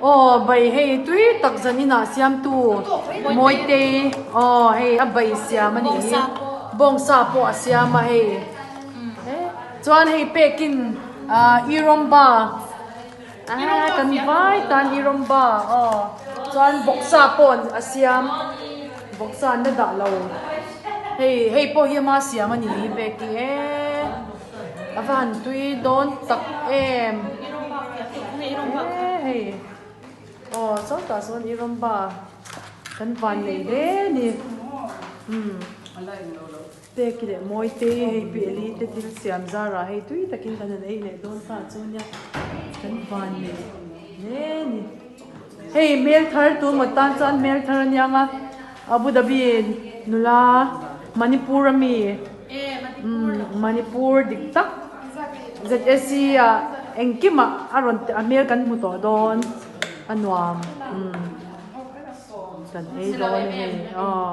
Aw bai hei tui tak zanin ah siamtu Mawitei aw hei a bai siam a nih hi bawngsa pawh a siam a hei chuan hei pekin ah irawmba ah kan vai tan irawmba aw chuan bawksa pawh a siam bawksa an la dah lo hei hei pawh hi ama siam a nih hi peki eee. A va han tui dawn tak em hei aw sawtah sawn i rawmba kan van nei hle a ni umm peki leh mawi te hei pi eli te thil siam zarah hei tui takin kan han ei leh dawn ta chu nia kan van nei hle a ni hei hmel thar tu maw tan chuan hmel thar a nia nga Abu Dhabi nula Manipur ami. Manipur dik tak ZSC ah engkimah a rawn a hmel kan hmu tawh dawn a nuam kan ei dawn a hei aw.